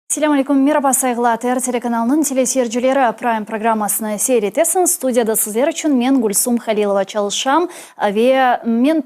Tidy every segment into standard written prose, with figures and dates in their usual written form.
Selâm aleyküm, meraba, sayğılı ATR telekanalınıñ teleseyircileri! Prime programmasını seyir etesiñiz. Studiyada sizler içün men, Gülsum Halilova, çalışam ve men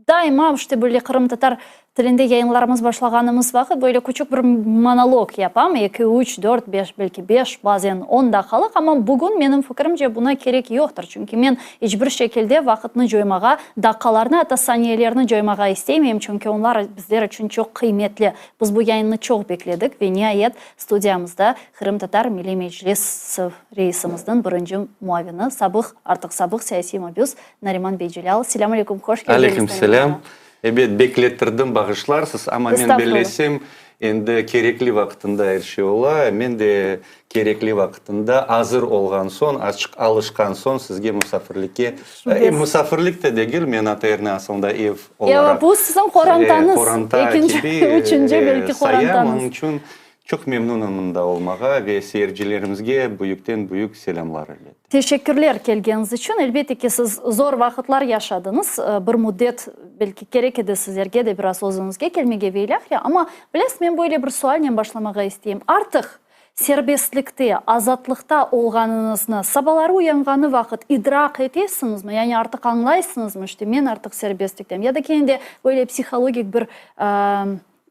daima, işte, böyle qırımtatar tilinde yayınlarımız başlağanımız vaqıt böyle küçük bir monolog yapam, eki, üç, dört, beş, belki beş, bazen on daqqalıq, amma bugün, menim fikirimce, buna kerek yoqtır, çünki men iç bir şekilde vaqıtnı coymağa, daqqalarnı, atta saniyelerni coymağa istemeyim, çünki onlar bizler içün çoq qıymetli. Biz bu yayınnı çoq bekledik ve niayet studiyamızda Qırımtatar Milliy Meclisi reisimizniñ birinci muavini, sabıq, artıq sabıq siyasiy mabüs Nariman bey Celâl. Selâm aleyküm, hoş keldiñiz, Aleyküm Nariman selâm. ağa. Ebet, beklettirdim, bağışlarsız, amma men Estağfurullah. bellesem, endi kerekli vaqtında er şey ola. Men de kerekli vaqtında azır olğan soñ, azçıq alışqan soñ sizge musafirlikke, Şübesiz. musafirlik de degil, men ATRni asılında ev olaraq, Bu siziñ qorantañız, qoranta ekinci, kibi üçünci belki sayam, qorantañız. onıñ içün çoq memnunım mında olmağa ve seyircilerimizge büyükten-büyük selâmlar, elbette. Teşekkürler kelgeniñiz içün. Elbette ki, siz zor vaqıtlar yaşadıñız, bir müddet belki kerek edi sizlerge de biraz özüñizge kelmege ve ilâhre, amma bilesiz, men böyle bir sualnen başlamağa isteyim, artıq Serbestlikte, azatlıqta olğanıñıznı sabaları uyanğanı vaqıt idraq etesiñizmi? Yani artıq añlaysıñızmı, işte, men artıq serbestliktem? Ya da kene de böyle psihologik bir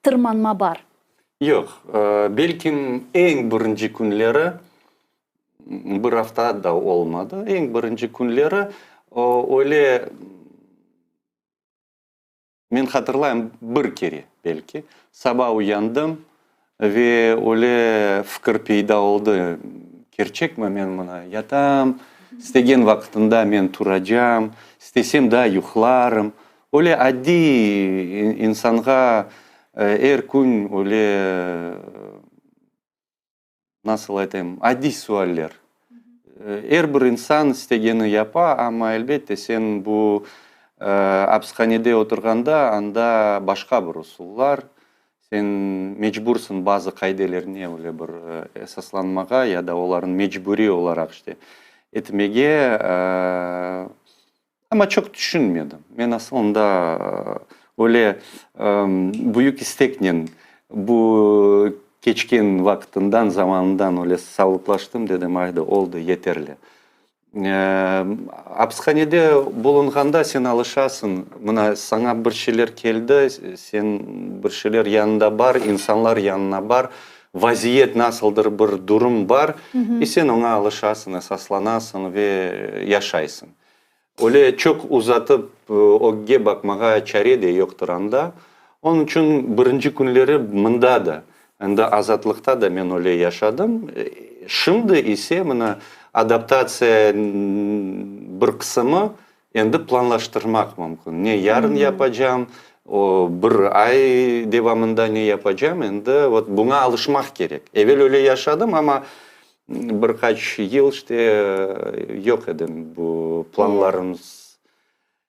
tırmanma bar? Yoq. Belkim, eñ birinci künleri, bir afta da olmadı, eñ birinci künleri öyle Men hatırlayım, bir kere, belki, saba uyandım ve öyle fikir peyda oldı, kerçekmi, men mına yatam, istegen vaqıtında men turacam, istesem daa yuqlarım. Öyle adiy insanğa er kün öyle. Nasıl aytayım, adiy sualler. Er bir insan istegeni yapa, amma, elbette, sen bu apishanede oturğanda, anda başqa bir usullar, sen mecbursıñ bazı qaidelerine öyle bir esaslanmağa ya da olarnı mecburiy olaraq işte etmege. Amma çoq tüşünmedim. Men asılında öyle büyük isteknen bu keçken vaqtından, zamanından öyle savlıqlaştım, dedim, aydı, oldı, yeterli. Apishanede bulunğanda sen alışasıñ, mına, saña bir şeyler keldi, sen bir şeyler yanında bar, insanlar yanına bar, vaziyet nasıldır bir durum bar, i sen oña alışasıñ, esaslanasıñ ve yaşaysıñ. Öyle çoq uzatıp ögge baqmağa çare de yoqtır anda. Onıñ içün birinci künleri mında da, endi azatlıqta da men öyle yaşadım. Şimdi ise mına adaptatsiya bir qısımı endi planlaştırmaq mümkün. Ne yarın yapacam, o bir ay devamında ne yapacam, endi vot buña alışmaq kerek. Evel öyle yaşadım, amma Bir qaç yıl işte yoq edim bu planlarımız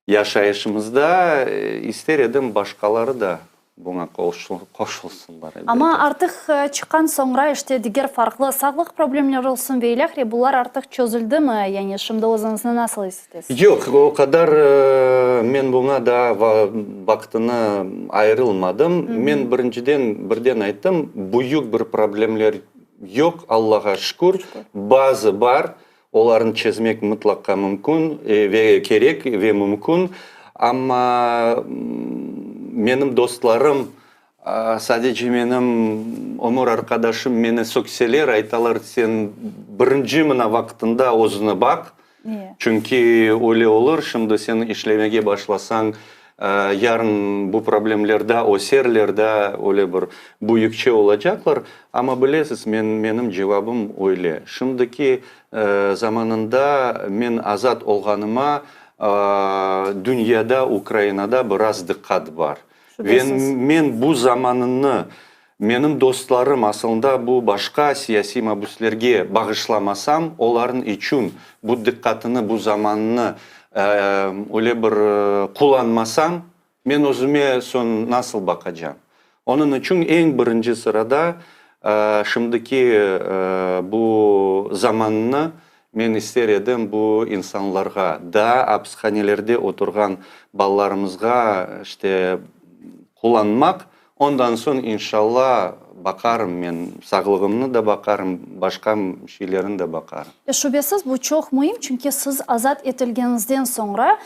yaşayışımızda, ister edim başqaları da buña qoşulsınlar, elbette. Amma artıq çıqqan soñra işte diger farqlı sağlıq problemleri olsun ve ilâhre bular artıq çözüldimi? Yani şimdi özüñizni nasıl is etesiz? Yoq, o qadar men buña daa vaqtını ayırılmadım. Men birinciden birden ayttım, büyük bir problemler Yoq, Allağa şükür, bazı bar, olarnı çezmek mıtlaqa mümkün ve kerek ve mümkün, amma menim dostlarım, sadece menim ömür arqadaşım meni sökseler, aytalar, sen birinci mına vaqtında özüni baq, Çünki öyle olur, şimdi sen işlemege başlasañ, yarın bu problemler da öserler, da öyle bir büyükçe olacaqlar. Amma bilesiz, men, menim cevabım öyle. Şimdiki zamanında men azat olğanıma dünyada, Ukrainada biraz diqqat bar. Ve men bu zamanını Menim dostlarım, asılında bu başqa siyasiy mabüslerge bağışlamasam, olarnıñ içün bu diqqatını, bu zamannı öyle bir qullanmasam, men özüme soñ nasıl baqacam? Onıñ içün eñ birinci sırada şimdiki bu zamannı men ister edim bu insanlarğa, daa apishanelerde oturğan balalarımızğa işte qullanmaq, Ondan soñ, inşalla, Baqarım men, sağlığımnı da baqarım, başqa şeylerni de baqarım. Şübesiz, bu çoq müim, çünki siz azat etilgeniñizden soñra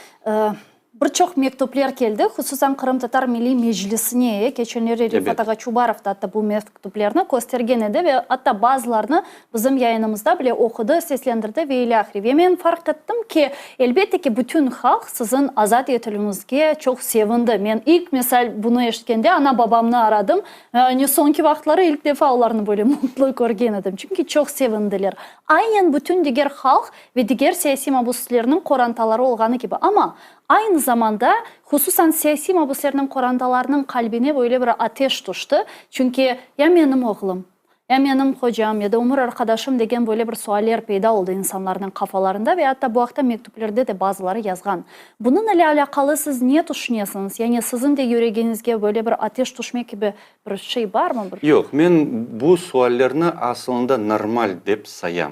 Bir çoq mektüpler keldi, hususan Qırımtatar Milliy Meclisine, keçenleri Refat ağa Çubarov da atta bu mektüplerni köstergen edi ve atta bazılarını bizim yayınımızda bile oqudı, seslendirdi ve ilâhre. Ve men farq ettim ki, elbette ki, bütün halq siziñ azat etilüviñizge çoq sevindi. Men ilk, misal, bunı eşitkende ana-babamnı aradım, yani soñki vaqıtları ilk defa olarnı böyle mutlu körgen edim, çünki çoq sevindiler. Aynen bütün diger halq ve diger siyasiy mabuslerniñ qorantaları olğanı kibi. Amma, aynı zamanda, hususan siyasiy mabuslerniñ qorantalarınıñ qalbine böyle bir ateş tüşti, çünki ya menim oğlum, ya menim qocam, ya da ömür arqadaşım degen böyle bir sualler peyda oldı insanlarnıñ qafalarında ve atta bu aqta mektüplerde de bazıları yazğan. Bunıñ ile alâqalı siz ne tüşünesiñiz? Yani siziñ de yüregiñizge böyle bir ateş tüşme kibi Bir şey barmı? Bir. Yoq, men bu suallerni asılında normal dep sayam.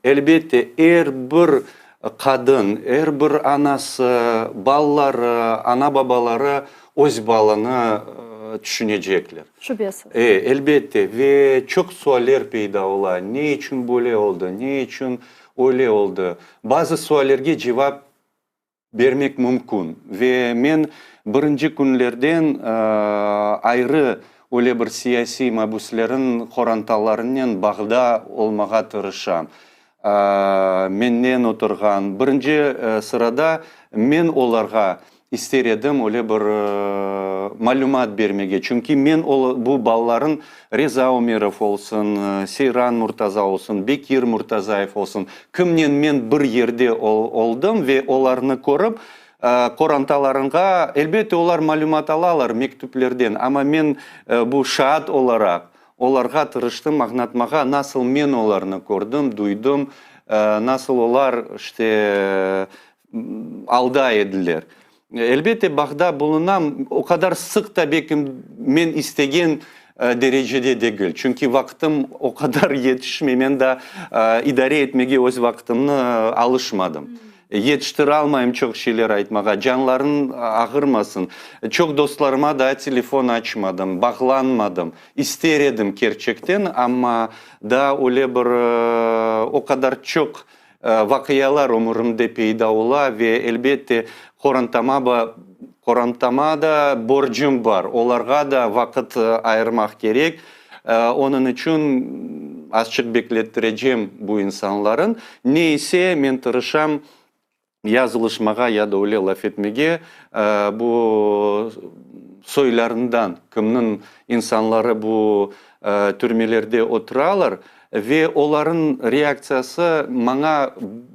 Elbette, er bir qadın, er bir anası, balaları, ana-babaları öz balanı tüşünecekler. Şübesiz. E, elbette, ve çoq sualler peyda ola, ne içün böyle oldı, ne içün öyle oldı. Bazı suallerge cevap bermek mümkün. Ve men birinci künlerden ayrı öyle bir siyasiy mabüslerin qorantalarınen bağda olmağa tırışam. Mennen oturğan, birinci sırada men olarğa ister edim öyle bir malümat bermege, çünki men bu balaların, Reza Ömerov olsun, Seyran Murtaza olsun, Bekir Murtazayev olsun, kimnen men bir yerde oldım ve olarnı körip, qorantalarınğa, elbette, olar malümat alalar mektüplerden, amma men bu şaat olaraq olarğa tırıştım añlatmağa, nasıl men olarnı kördim, duydım, nasıl olar, işte, alda ediler. Elbette, bağda bulunam, o qadar sıq da belkim men istegen derecede degil, çünki vaqtım o qadar yetişmey, men daa idare etmege öz vaqtımnı alışmadım. Yetiştiralmayım çoq şeyler aytmağa, canlarıñ ağırmasın. Çoq dostlarıma daa telefon açmadım, bağlanmadım. İster edim kerçekten, amma daa öyle bir o qadar çoq Vaqialar ömürimde peyda ola ve, elbette, qorantama qorantama da borcum bar, olarğa da vaqıt ayırmaq kerek. Onıñ içün azçıq beklettirecem bu insanların. Ne ise, men tırışam yazılışmağa ya da öyle laf etmege, bu soylarından, kimniñ insanları bu türmelerde oturalar, Ve olarıñ reaktsiyası maña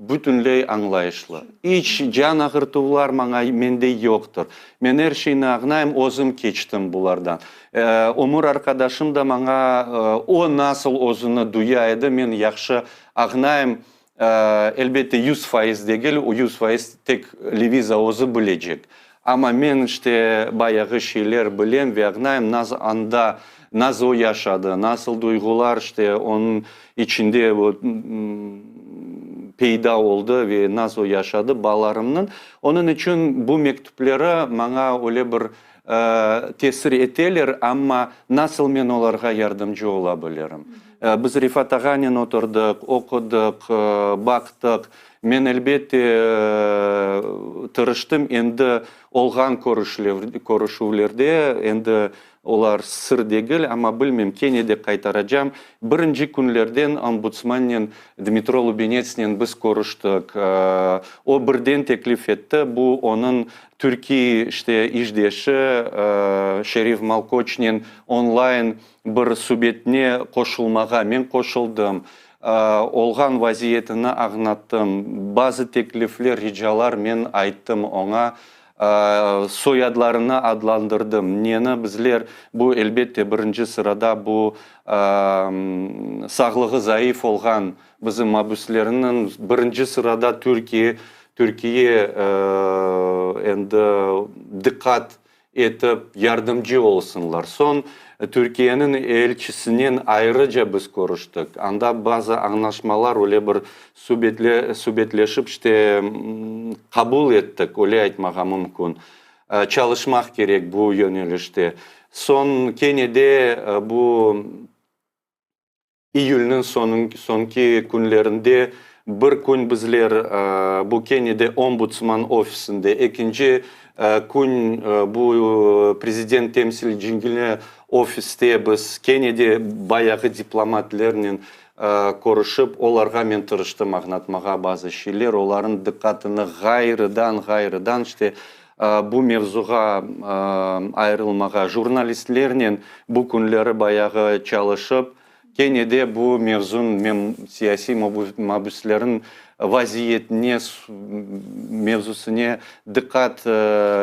bütünley añlayışlı. İç can ağırtuvlar maña, mende yoqtır. Men er şeyni añlayım, özüm keçtim bulardan. Ömür arqadaşım da maña, o nasıl özüni duya edi, men yahşı añlayım. Elbette, 100% degil, 100% tek Leviza özü bilecek. Amma men işte bayağı şeyler bilem ve añlayım, nasıl anda, nasıl o yaşadı, nasıl duyğular işte onıñ içinde peyda oldı ve nasıl o yaşadı balalarımnıñ. Onıñ içün bu mektüpleri maña öyle bir tesir eteler, amma nasıl men olarğa yardımcı ola bilirim? Biz Refat ağanen oturdıq, oqudıq, baqtıq. Men, elbette, tırıştım, endi olğan körüşüvlerde, endi olar sır degil, amma bilmem, kene de qaytaracam. Birinci künlerden ombudsmannen Dmitro Lubinetsnen biz körüştik. O birden teklif etti, bu onıñ türkiy, işte, işdeşi Şerif Malkoçnen onlayn bir subetine qoşulmağa men qoşuldım. Olğan vaziyetini añlattım, bazı teklifler, ricalar men ayttım oña, soyadlarını adlandırdım. Neni bizler, bu, elbette, birinci sırada bu sağlığı zayıf olğan bizim mabüslerniñ, birinci sırada Türkiye, Türkiye endi diqqat etip yardımcı olsunlar. Soñ Türkiyeniñ elçisinen ayrıca biz körüştik. Anda bazı añlaşmalar, öyle bir subetleşip, işte, qabul ettik, öyle aytmağa mümkün. Çalışmaq kerek bu yönelişte. Soñ kene de bu İyülniñ soñki künlerinde bir kün bizler bu kene de Ombudsman ofisinde, ekinci kün bu prezident temsilcigine ofiste biz kene de bayağı diplomatlernen körüşip, olarğa men tırıştım añlatmağa bazı şeyler, olarnıñ diqqatını ğayrıdan-ğayrıdan işte bu mevzuğa ayırılmağa, jurnalistlernen bu künleri bayağı çalışıp, kene de bu mevzun men siyasiy mabüslerniñ vaziyetine mevzusına diqqat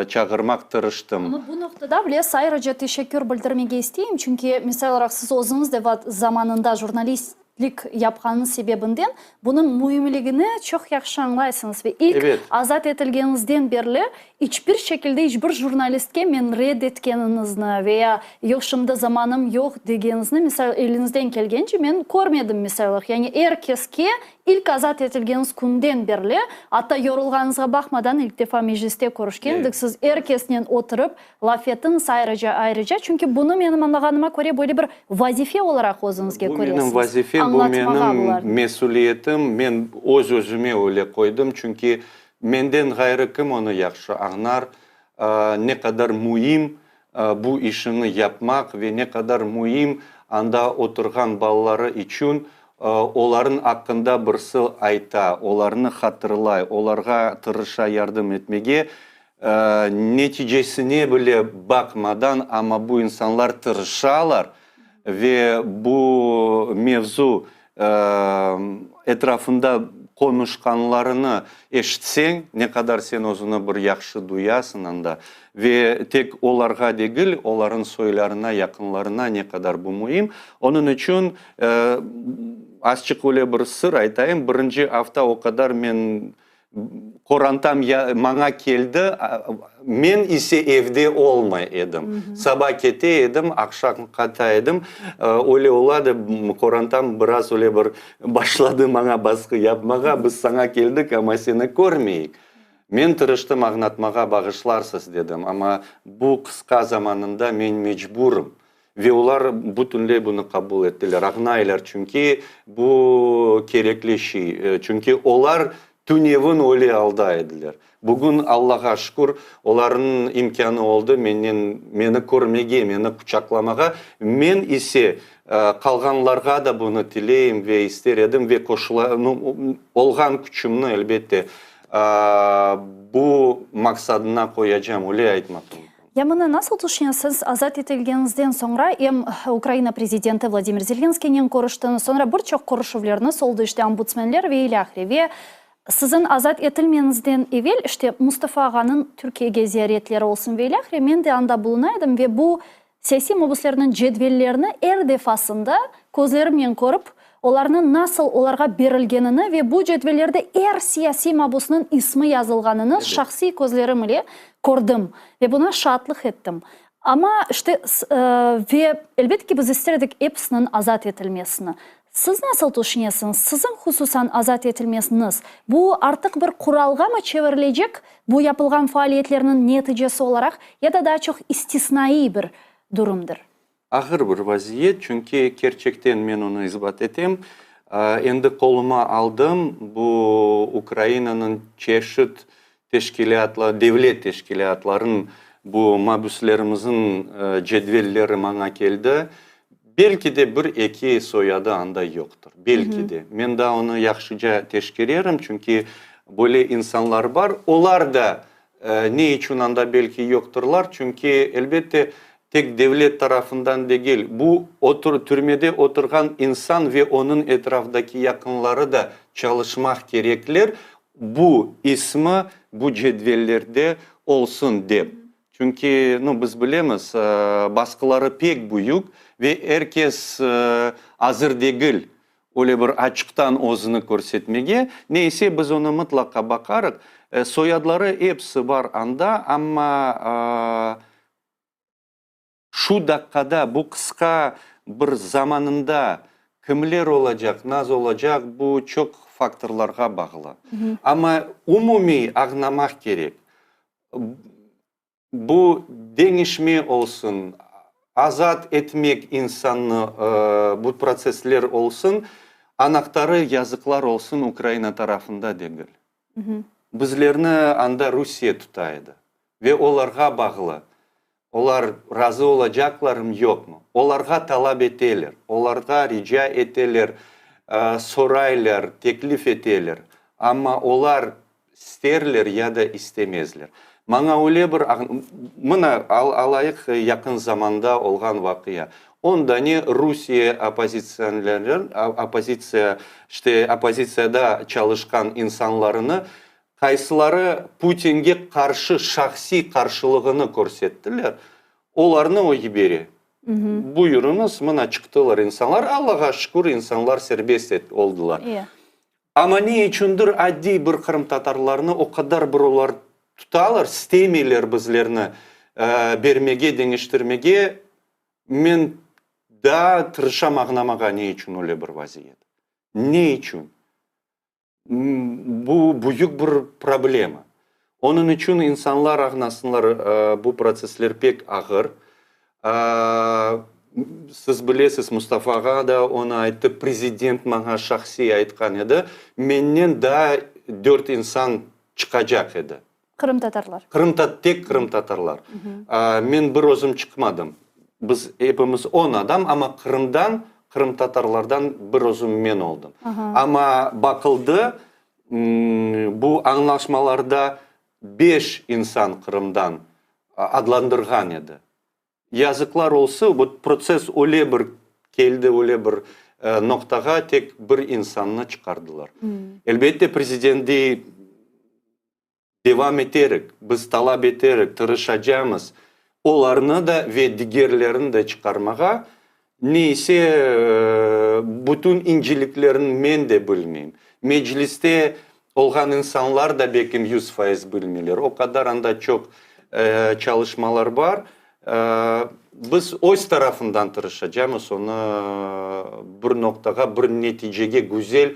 çağırmaq tırıştım. Amma bu noqtada bile ayrıca teşekkür bildirmege isteyim, çünki, misal olaraq, siz özüñiz de zamanında jurnalist lik yapqanıñız sebebinden bunıñ müimligini çoq yahşı añlaysıñız ve ilk azat etilgeniñizden berli iç bir şekilde iç bir jurnalistke men red etkeniñizni ve ya yoq şimdi zamanım yoq degeniñizni misal eliñizden kelgence men körmedim misal olaraq yani er keske ilk azat etilgeniñiz künden berli atta yorulğanıñızğa baqmadan ilk defa mecliste körüşkendik siz er kesnen oturıp Laf ettiñiz ayrıca, ayrıca, çünki bunı menim añlağanıma köre böyle bir vazife olaraq özüñizge Bu menim köresiñiz, vazifem, bu añlatmağa menim bularnı. mesüliyetim, men öz-özüme öyle qoydım, çünki menden ğayrı kim onı yahşı añlar, ne qadar müim bu işini yapmaq ve ne qadar müim anda oturğan balaları içün olarnıñ aqqında birisi ayta, olarnı hatırlay, olarğa tırışa yardım etmege, Neticesine bile baqmadan, amma bu insanlar tırışalar ve bu mevzu etrafında qonuşqanlarını eşitseñ, ne qadar sen özüni bir yahşı duyasıñ anda. Ve tek olarğa degil, olarıñ soylarına, yaqınlarına ne qadar bu müim. Onıñ içün azçıq öyle bir sır aytayım, birinci afta o qadar men Qorantam maña keldi, men ise evde olmay edim. Saba kete edim, aqşam qayta edim. Öyle ola da, qorantam biraz öyle bir başladı maña basqı yapmağa, biz saña keldik, amma seni körmeyik. Men tırıştım añlatmağa, bağışlarsız dedim, amma bu qısqa zamanında men mecburım. Ve olar bütünley bunı qabul ettiler, añlaylar, çünki bu kerekli şey. Çünki olar tünevin öyle alda ediler. Bugün, Allağa şükür, olarnıñ imkânı oldı mennen, meni körmege, meni quçaqlamağa. Men ise qalğanlarğa da bunı tileyim ve ister edim ve qoşula, olğan küçümni, elbette, bu maqsadına qoyacam, öyle aytmaq mümkün. Ya mına nasıl tüşünesiz, azat etilgeniñizden soñra em Ukraina prezidenti Vladimir Zelenskiynen körüştiñiz, soñra bir çoq körüşüvlerniz oldı, işte ombudsmenler ve ilâhre, ve siziñ azat etilmeniñizden evel işte Mustafa ağanıñ Türkiyege ziyaretleri olsun ve ilâhre, men de anda buluna edim ve bu siyasiy mabüslerniñ cedvellerini er defasında közlerimnen körip, olarnıñ nasıl olarğa berilgenini ve bu cedvellerde er siyasiy mabusnıñ ismi yazılğanını şahsiy közlerim ile kördim ve buña şaatlıq ettim. Amma, işte, ve, elbette ki, biz ister edik episiniñ azat etilmesini. Siz nasıl tüşünesiñiz, siziñ hususan azat etilmesiñiz, bu artıq bir quralğamı çevirilecek, bu yapılğan faaliyetlerniñ neticesi olaraq, ya da daa çoq istisnaiy bir durumdır? Ağır bir vaziyet, çünki kerçekten men onı isbat etem. Endi qoluma aldım, bu Ukrainanıñ çeşit teşkilâtlar, devlet teşkilâtlarınıñ bu mabüslerimizniñ cedvelleri maña keldi. Belki de bir-eki soyadı anda yoqtır, belki de. Men daa onı yahşıca teşkererim, çünki böyle insanlar bar. Olar da Ne içün anda belki yoqtırlar? Çünki, elbette, tek devlet tarafından degil, bu türmede oturğan insan ve onıñ etrafdaki yaqınları da çalışmaq kerekler, bu ismi bu cedvellerde olsun dep. Çünki, nu, biz bilemiz, basqıları pek büyük ve er kes azır degil Öyle bir açıqtan özüni körsetmege. Ne ise, biz onı mıtlaqa baqarıq. Soyadları episi bar anda, amma şu daqqada, bu qısqa bir zamanında kimler olacaq, naz olacaq, bu çoq faktorlarğa bağlı. Amma umumiy añlamaq kerek, bu deñişme olsun. Azat etmek insannı, bu protsessler olsun, anahtarı, yazıqlar olsun, Ukraina tarafında degil. Bizlerni anda Rusiye tuta edi ve olarğa bağlı, olar razı olacaqlarmı, yoqmı. Olarğa talap eteler, olarğa rica eteler, soraylar, teklif eteler, amma olar İsterler ya da istemezler. Maña öyle bir, mına, alayıq yaqın zamanda olğan vaqia. On dane Rusiye oppozitsiyanerler, oppozitsiya, işte, oppozitsiyada çalışqan insanlarını, qaysıları Putinge qarşı şahsiy qarşılığını körsettiler, olarnı o yibere. Buyurıñız, mına çıqtılar insanlar, Allağa şükür, insanlar serbest oldılar. Amma ne içündir adiy bir qırımtatarlarnı o qadar bir olar tutalar, istemeyler bizlerni bermege, deñiştirmege, men daa tırışam añlamağa ne içün öyle bir vaziyet. Ne içün? Bu büyük bir problema. Onıñ içün insanlar añlasınlar, bu protsessler pek ağır. Siz bilesiz, Mustafa ağa da onı ayttı, prezident maña şahsiy aytqan edi, mennen daa dört insan çıqacaq edi. Qırımtatarlar. Tek qırımtatarlar. Men bir özüm çıqmadım. Biz epimiz on adam, amma Qırımdan, qırımtatarlardan bir özüm men oldım. Amma baqıldı, bu añlaşmalarda beş insan Qırımdan adlandırğan edi. Yazıqlar olsun, bu protsess öyle bir keldi, öyle bir noqtağa, tek bir insannı çıqardılar. Elbette, prezident dey, devam eterik, biz talap eterik, tırışacamız olarnı da ve digerlerini de çıqarmağa. Ne ise, bütün inceliklerini men de bilmeyim. Mecliste olğan insanlar da belkim 100% bilmeyler. O qadar anda çoq çalışmalar bar. Biz öz tarafından tırışacamız onı bir noqtağa, bir neticege, güzel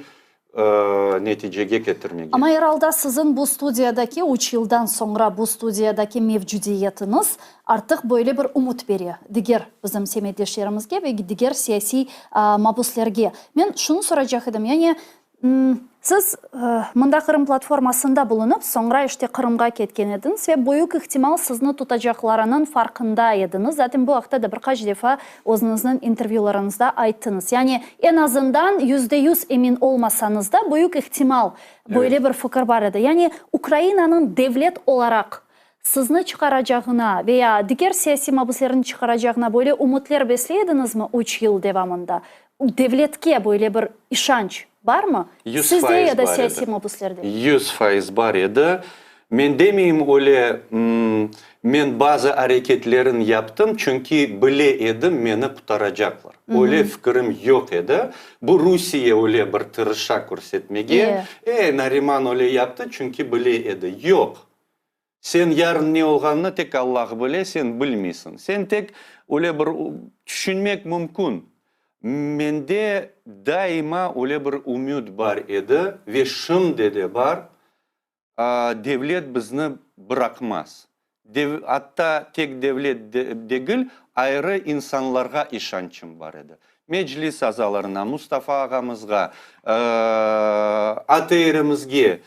neticege ketirmege. Amma er alda siziñ bu studiyadaki, üç yıldan soñra bu studiyadaki mevcudiyetiñiz artıq böyle bir ümüt bere diger bizim semetdeşlerimizge ve diger siyasiy mabuslerge. Men şunı soracaq edim, yani Siz mında Qırım platformasında bulunıp, soñra işte Qırımğa ketken ediñiz ve büyük ihtimal sizni tutacaqlarınıñ farqında ediñiz. Zaten bu aqta da bir qaç defa özüñizniñ intervyularıñızda ayttıñız. Yani eñ azından 100% emin olmasañız da, büyük ihtimal böyle bir fikir bar edi. Yani Ukrainanıñ devlet olaraq sizni çıqaracağına veya diger siyasiy mabüslerni çıqaracağına böyle ümütler besley ediñizmi üç yıl devamında? Devletke böyle bir işanç barmı? Sizde ya da siyasiy mabüslerde? 100% bar edi. Men demeyim öyle, men bazı areketlerin yaptım, çünki bile edim, meni qutaracaqlar. Öyle fikirim yoq edi. Bu Rusiye öyle bir tırışa körsetmege, e, Nariman öyle yaptı, çünki bile edi. Yoq. Sen yarın ne olğanını tek Allah bile, sen bilmeysiñ. Sen tek öyle bir tüşünmek mümkün. Mende daima öyle bir ümüt bar edi ve şimdi de bar, devlet bizni bıraqmaz. Atta tek devlet degil, ayrı insanlarğa işançım bar edi. Meclis azalarına, Mustafa ağamızğa, ATRimizge,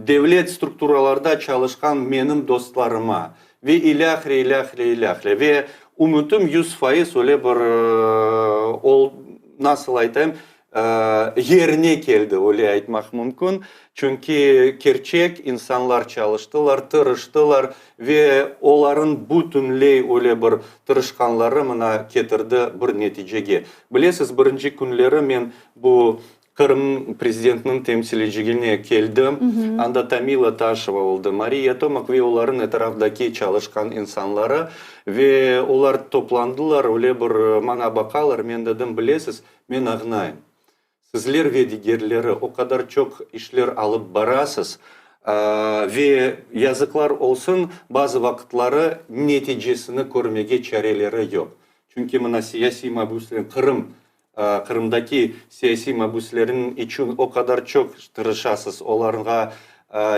devlet strukturalarda çalışqan menim dostlarıma ve ilâhre, ilâhre, ilâhre. Ve ümütim 100% öyle bir, nasıl aytayım, yerine keldi, öyle aytmaq mümkün. Çünki kerçek insanlar çalıştılar, tırıştılar ve olarıñ bütünley öyle bir tırışqanları mına ketirdi bir neticege. Bilesiz, birinci künleri men bu Qırım prezidentiniñ temsilicigine keldim, anda Tamila Taşeva oldı, Mariya Tomak ve olarıñ etrafdaki çalışqan insanları ve olar toplandılar, öyle bir maña baqalar, men dedim, bilesiz, Men añlayım, sizler ve digerleri o qadar çoq işler alıp barasız, ve, yazıqlar olsun, bazı vaqıtları neticesini körmege çareleri yoq. Çünki mına siyasiy mabüsler, Qırım, Qırımdaki siyasiy mabüslerniñ içün o qadar çoq tırışasız, olarğa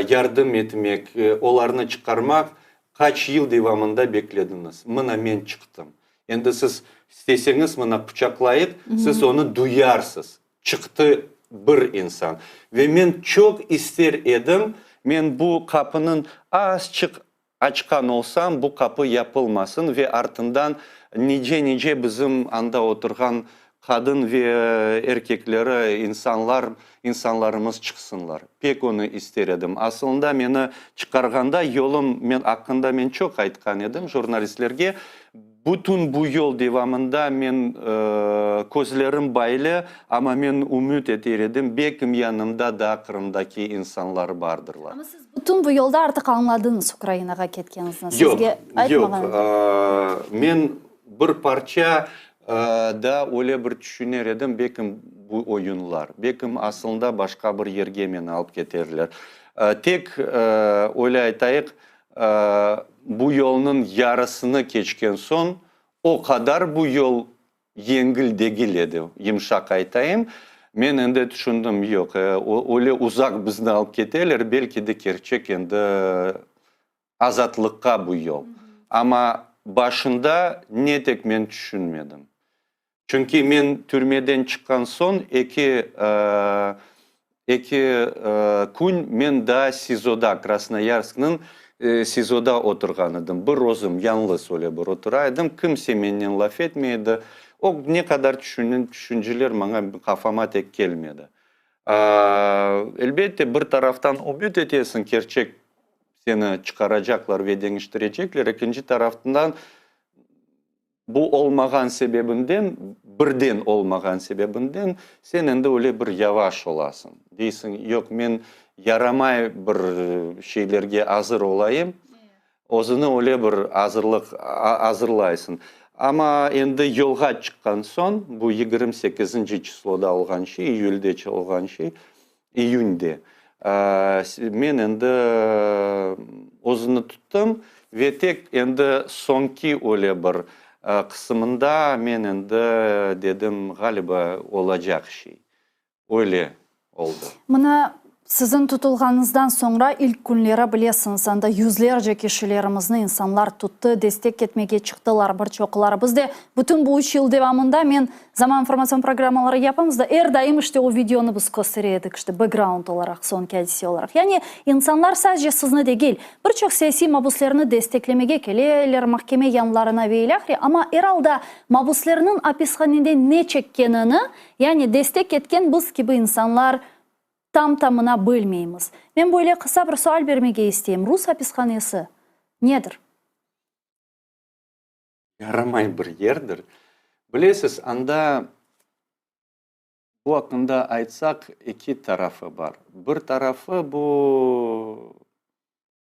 yardım etmek, olarnı çıqarmaq, qaç yıl devamında beklediñiz. Mına men çıqtım. Endi siz isteseñiz mına quçaqlayıq, siz onı duyarsız. Çıqtı bir insan. Ve men çoq ister edim, men bu qapınıñ azçıq açqan olsam, bu qapı yapılmasın ve artından nice-nice bizim anda oturğan qadın ve erkekleri, insanlar, insanlarımız çıqsınlar. Pek onı ister edim. Asılında meni çıqarğanda yolum men aqqında men çoq aytqan edim jurnalistlerge. Bütün bu yol devamında men közlerim baylı, amma men ümüt eter edim, belkim yanımda daa Qırımdaki insanlar bardırlar. Amma siz bütün bu yolda artıq añladıñız Ukrainağa ketkeniñizni, Yoq, sizge aytmağan yoq. Men bir parça daa öyle bir tüşüner edim, belkim bu oyunlar, belkim asılında başqa bir yerge meni alıp keterler. Tek, öyle aytayıq, Bu yolnıñ yarısını keçken soñ, o qadar bu yol yengil degil edi, yımşaq aytayım, men endi tüşündim, yoq, öyle uzaq bizni alıp keteler, belki de kerçek endi azatlıqqa bu yol. Amma başında ne tek men tüşünmedim. Çünki men türmeden çıqqan soñ eki, eki kün men daa SİZOda, Krasnoyarsknıñ SİZOda oturğan edim. Bir özüm, yañlız öyle bir otura edim. Kimse mennen laf etmey edi. O ne qadar tüşünceler maña qafama tek kelmedi. Elbette, bir taraftan ümüt etesiñ, kerçek seni çıqaracaqlar ve deñiştirecekler, ekinci tarafından, Bu olmağan sebebinden, birden olmağan sebebinden sen endi öyle bir yavaş olasıñ. Deysiñ, yoq, men yaramay bir şeylerge azır olayım, özüni öyle bir azırlıq azırlaysıñ. Amma endi yolğa çıqqan soñ, bu 28-nci çisloda olğan şey, iyülde olğan şey, İyünde. Men endi özüni tuttım ve tek endi soñki öyle bir qısımında men endi dedim, ğaliba, olacaq şey. Öyle oldı. Mına, siziñ tutulğanıñızdan soñra ilk künleri, bilesiñiz, anda yüzlerce kişilerimizni insanlar tuttı, destek etmege çıqtılar bir çoqları. Biz de bütün bu üç yıl devamında men Zaman informatsion programmaları yapamız da, er daim işte o videonı biz köstere edik, işte background olaraq, soñki adise olaraq. Yani insanlar sadece sizni degil, bir çoq siyasiy mabuslerni desteklemege keleler mahkeme yanlarına ve ilâhre, amma er alda mabuslerniñ apishanede ne çekkenini, yani destek etken biz kibi insanlar tam-tamına bilmeymiz. Men böyle qısa bir sual bermege isteyim, rus apishanesi nedir? Yaramay bir yerdir. Bilesiz, anda bu aqqında aytsaq, eki tarafı bar. Bir tarafı bu,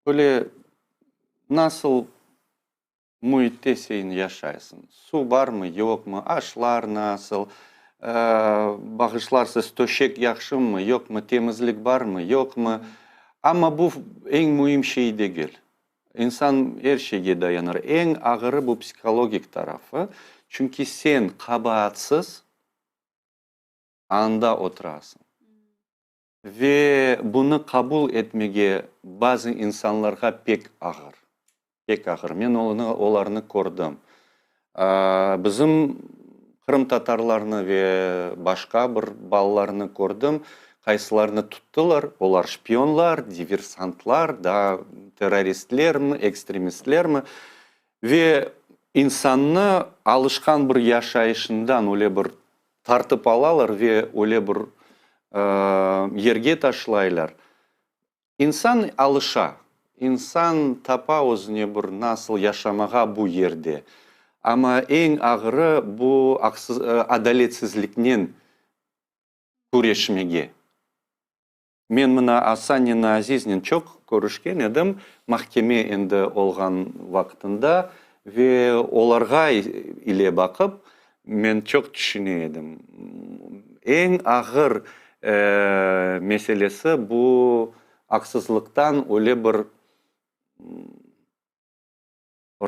böyle nasıl müitte sen yaşaysıñ, suv barmı, yoqmı, aşlar nasıl, bağışlarsız, töşek yahşımı, yoqmı, temizlik barmı, yoqmı. Amma bu eñ müim şey degil. İnsan er şeyge dayanır. Eñ ağırı bu psihologik tarafı, çünki sen qabaatsız anda oturasıñ. Ve bunı qabul etmege bazı insanlarğa pek ağır, pek ağır. Men onı, olarnı kördim. Bizim qırımtatarlarnı ve başqa bir balalarnı kördim, qaysılarnı tuttılar, olar şpionlar, diversantlar, daa terroristlermi, ekstremistlermi, ve insannı alışqan bir yaşayışından öyle bir tartıp alalar ve öyle bir yerge taşlaylar. İnsan alışa, insan tapa özüne bir nasıl yaşamağa bu yerde. Amma eñ ağırı bu aqsız, adaletsizliknen küreşmege. Men mına Asanen Aziznen çoq körüşken edim, mahkeme endi olğan vaqtında ve olarğa ile baqıp, Men çoq tüşüne edim. Eñ ağır meselesi bu aqsızlıqtan öyle bir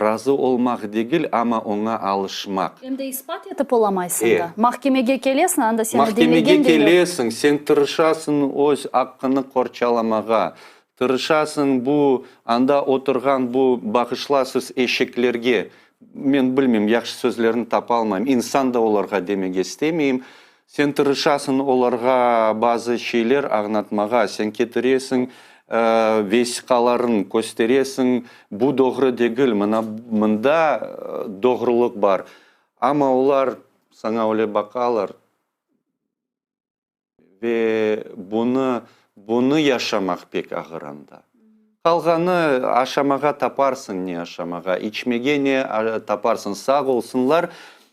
razı olmaq degil, amma oña alışmaq. Em de ispat etip olamaysıñ da. Mahkemege kelesiñ, anda seni diñlegen de yoq. Mahkemege kelesiñ, sen tırışasıñ öz aqqını qorçalamağa, tırışasıñ bu anda oturğan bu bağışlasız eşeklerge. Men bilmeyim, yahşı sözlerni tapalmayım, insan da olarğa demege istemeyim. Sen tırışasıñ olarğa bazı şeyler añlatmağa, sen ketiresiñ vesiqalarıñ, kösteresiñ, bu doğru degil, mına mında doğrulıq bar. Amma olar saña öyle baqalar ve bunı, bunı yaşamaq pek ağır anda. Qalğanı, aşamağa taparsıñ ne aşamağa, içmege ne taparsıñ. Sağ olsunlar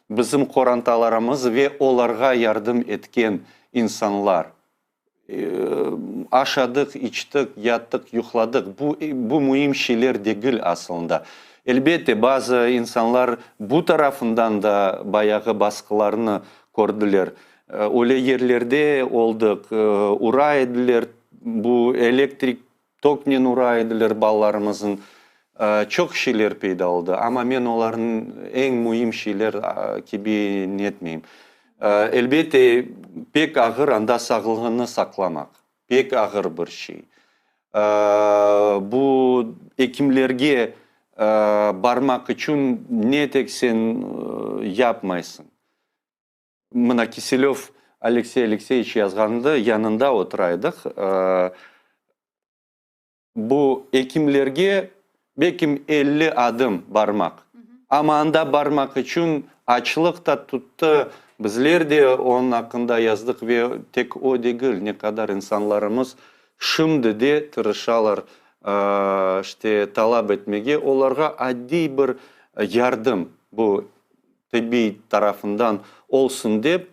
bizim qorantalarımız ve olarğa yardım etken insanlar. Aşadıq, içtik, yattıq, yuqladıq, bu, bu müim şeyler degil asılında. Elbette, bazı insanlar bu tarafından da bayağı basqılarnı kördiler. Öyle yerlerde oldıq, ura ediler, bu elektrik toknen ura ediler balalarımıznıñ. Çoq şeyler peyda oldı, amma men olarnı eñ müim şeyler kibi netmeyim. Elbette, pek ağır anda sağlığıñnı saqlamaq, pek ağır bir şey. Bu ekimlerge barmaq içün ne tek sen yapmaysıñ. Mına Kiselöv Aleksey Alekseyeviç yazğanında yanında otura edik. Bu ekimlerge belkim 50 adım barmaq. Amma anda barmaq içün açlıq da tuttı. Bizler de onıñ aqqında yazdıq ve tek o degil, ne qadar insanlarımız şimdi de tırışalar, işte, talap etmege olarğa addiy bir yardım, bu tibbiy tarafından olsun dep.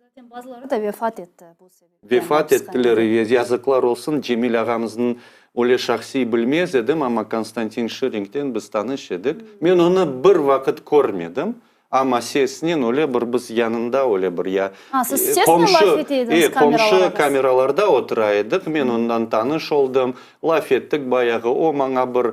Zaten bazıları da vefat etti bu sebepten. Vefat ettiler, yazıqlar olsun, Cemil ağamıznıñ öyle şahsiy bilmez edim, amma Konstantin Şiringten biz tanış edik. Men onı bir vaqıt körmedim, amma sesnen öyle bir biz yanında öyle bir ya A, siz sesnen laf ete ediñiz kameralar Qomşu kameralarda otura edik, men ondan tanış oldım, laf ettik bayağı, o maña bir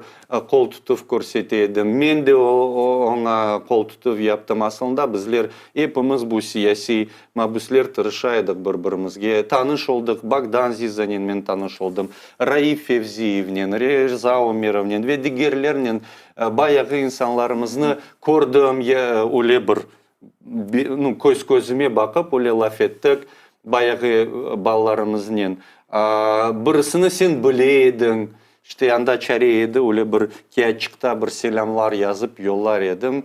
qol tutuv körsete edi, men de oña qol tutuv yaptım. Asılında bizler epimiz bu siyasiy mabüsler tırışa edik bir-birimizge. Tanış oldıq, Bogdan Zizanen men tanış oldım, Raif Fevziyevnen, Reza Ömerovnen ve digerlernen bayağı insanlarımıznı kördim, öyle bir nu, köz-közüme baqıp öyle laf ettik bayağı balalarımıznen. Birisini sen bile ediñ, işte anda çare edi, öyle bir kâğıtçıqta bir selâmlar yazıp yollar edim,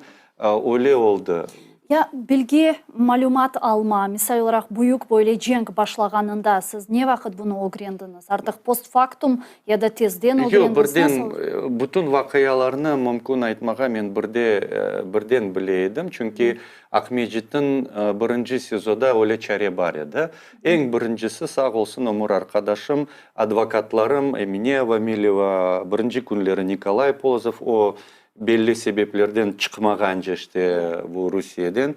öyle oldı. Ya bilgi, malümat alma, misal olaraq, büyük böyle cenk başlağanında siz ne vaqıt bunı ögrendiñiz? Artıq postfaktum ya da tezden Yoq, ögrendiñiz? birden, Nasıl? bütün vaqialarnı mümkün aytmağa men birde, birden bile edim, çünki Aqmescitniñ birinci SİZOda öyle çare bar edi. Eñ birincisi, sağ olsun, ömür arqadaşım, advokatlarım Emine Avamileva, birinci künleri Nikolay Polozov, o, belli sebeplerden çıqmağance işte bu Rusiyeden,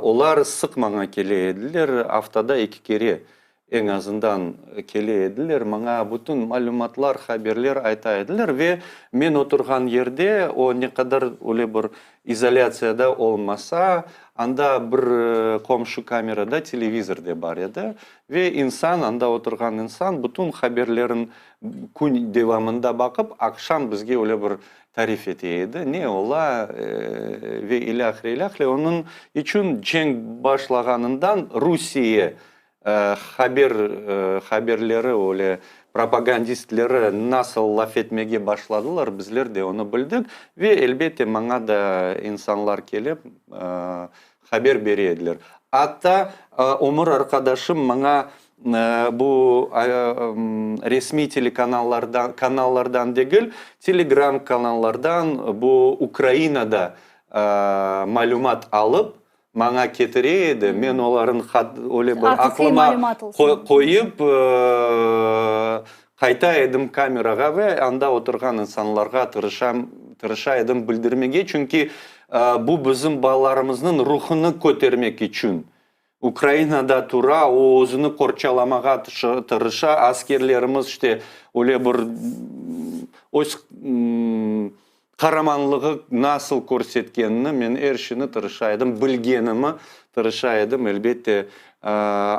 olar sıq maña kele ediler, aftada eki kere eñ azından kele ediler, maña bütün malümatlar, haberler ayta ediler ve men oturğan yerde, o ne qadar öyle bir izolâtsiyada olmasa, anda bir qomşu kamerada televizor de bar edi ve insan, anda oturğan insan bütün haberlerin kün devamında baqıp, aqşam bizge öyle bir tarif ete edi, ne ola ve ilâhre, ilâhre. Onıñ içün cenk başlağanından Rusiye Haber, haberleri öyle propagandistleri nasıl laf etmege başladılar, bizler de onı bildik ve elbette maña da insanlar kelip haber bere ediler. Atta ömür arqadaşım maña bu resmiy telekanallardan, kanallardan degil, telegram kanallardan bu Ukrainada malümat alıp, Maña ketire edi, men olarnı öyle bir aqlıma qoyıp, qayta edim kamerağa ve anda oturğan insanlarğa tırışam, tırışa edim bildirmege, çünki bu bizim balalarımıznıñ ruhunı kötermek içün. Ukrainada tura, o özüni qorçalamağa tırışa, askerlerimiz işte öyle bir öz Qaramanlığı nasıl körsetkenini men er şeyni tırışa edim, bilgenimi tırışa edim, elbette,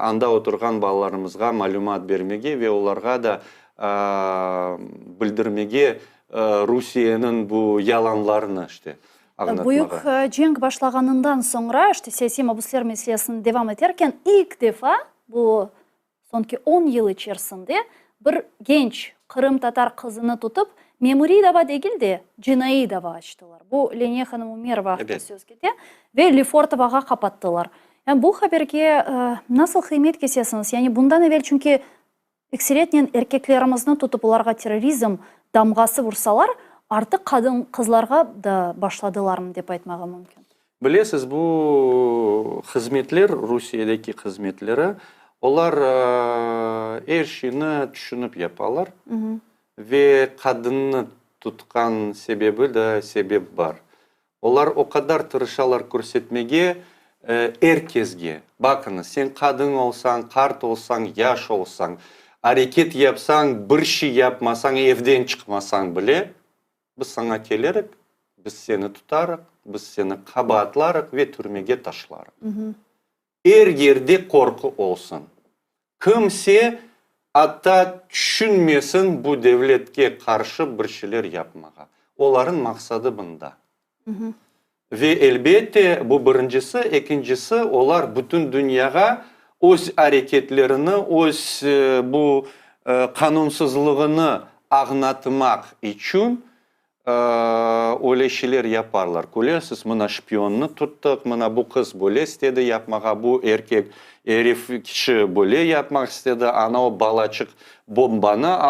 anda oturğan balalarımızğa malümat bermege ve olarğa da bildirmege Rusiyeniñ bu yalanlarını, işte. Añlatmağa. Büyük cenk başlağanından soñra, işte siyasiy mabüsler meselesini devam eterken, ilk defa bu soñki on yıl içerisinde bir genç qırımtatar qızını tutıp, memuriy dava degil de, cinaiy dava açtılar. Bu Leniye hanım Umerova aqta söz kete ve Lefortovoğa qapattılar. Yani bu haberge nasıl qıymet kesesiñiz? Yani bundan evel çünki Ekseriyetnen erkeklerimizni tutıp olarğa terrorizm damğası vursalar, artıq qadın qızlarğa da başladılarmı dep aytmağa mümkün. Bilesiz, bu hızmetler, Rusiyedeki hızmetleri, olar er şeyni tüşünip yapalar ve qadınnı tutqan sebebi de sebep bar. Olar o qadar tırışalar körsetmege er kesge, baqıñız, sen qadın olsañ, qart olsañ, yaş olsañ, areket yapsañ, bir şey yapmasañ, evden çıqmasañ bile, biz saña kelerik, biz seni tutarıq, biz seni qabaatlarıq ve türmege taşlarıq. Er yerde qorqu olsun. Kimse atta tüşünmesin bu devletke qarşı bir şeyler yapmağa. Olarıñ maqsadı bunda. Ve elbette, bu birincisi. Ekincisi, olar bütün dünyağa öz areketlerini, öz bu qanunsızlığını añlatmaq içün Öyle şeyler yaparlar. Köresiz, mına şpionnı tuttıq, mına bu qız böyle istedi yapmağa, bu erkek, erif kişi böyle yapmaq istedi, ana o balaçıq bombanı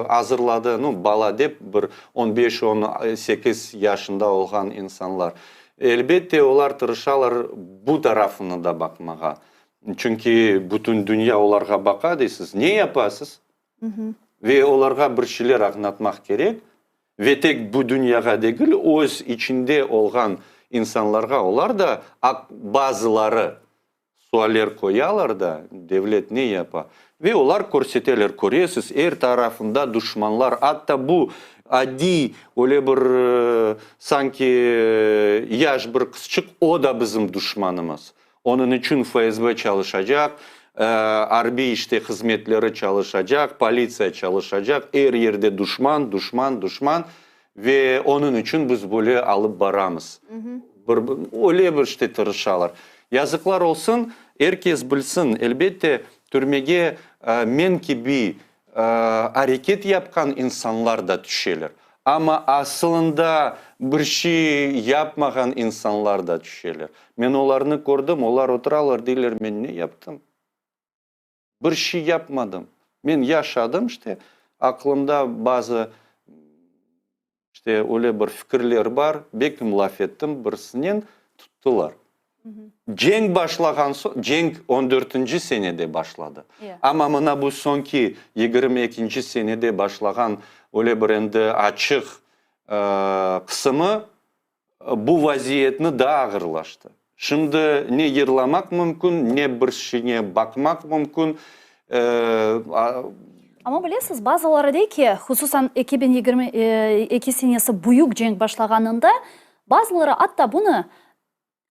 azırladı, nu, bala dep, bir on beş, on sekiz yaşında olğan insanlar. Elbette, olar tırışalar bu tarafını da baqmağa. Çünki bütün dünya olarğa baqa, deysiz, ne yapasız? Ve olarğa bir şeyler añlatmaq kerek, ve tek bu dünyağa degil, öz içinde olğan insanlarğa, olar da bazıları sualler qoyalar da, devlet ne yapa? Ve olar körseteler, köresiz, er tarafında duşmanlar, atta bu adiy, öyle bir sanki yaş bir qızçıq, o da bizim duşmanımız. Onıñ içün FSB çalışacaq, arbiy işte hızmetleri çalışacaq, politsiya çalışacaq, er yerde duşman, duşman, duşman ve onıñ içün biz böyle alıp baramız. Bir, öyle bir işte tırışalar. Yazıqlar olsun, er kes bilsin, elbette, türmege men kibi areket yapqan insanlar da tüşeler. Amma asılında bir şey yapmağan insanlar da tüşeler. Men olarnı kördim, olar oturalar, deyler, men ne yaptım? Bir şey yapmadım. Men yaşadım, işte, aqlımda bazı, işte, öyle bir fikirler bar, bekim laf ettim birisinen, tuttılar. Cenk başlağan soñ, cenk on dörtünci senede başladı. Amma mına bu soñki 22-nci senede başlağan öyle bir endi açıq qısımı bu vaziyetni daa ağırlaştı. Şimdi ne yırlamaq mümkün, ne bir şeyge baqmaq mümkün. Amma bilesiz, bazıları dey ki, hususan 2022 senesi büyük cenk başlağanında, bazıları atta bunı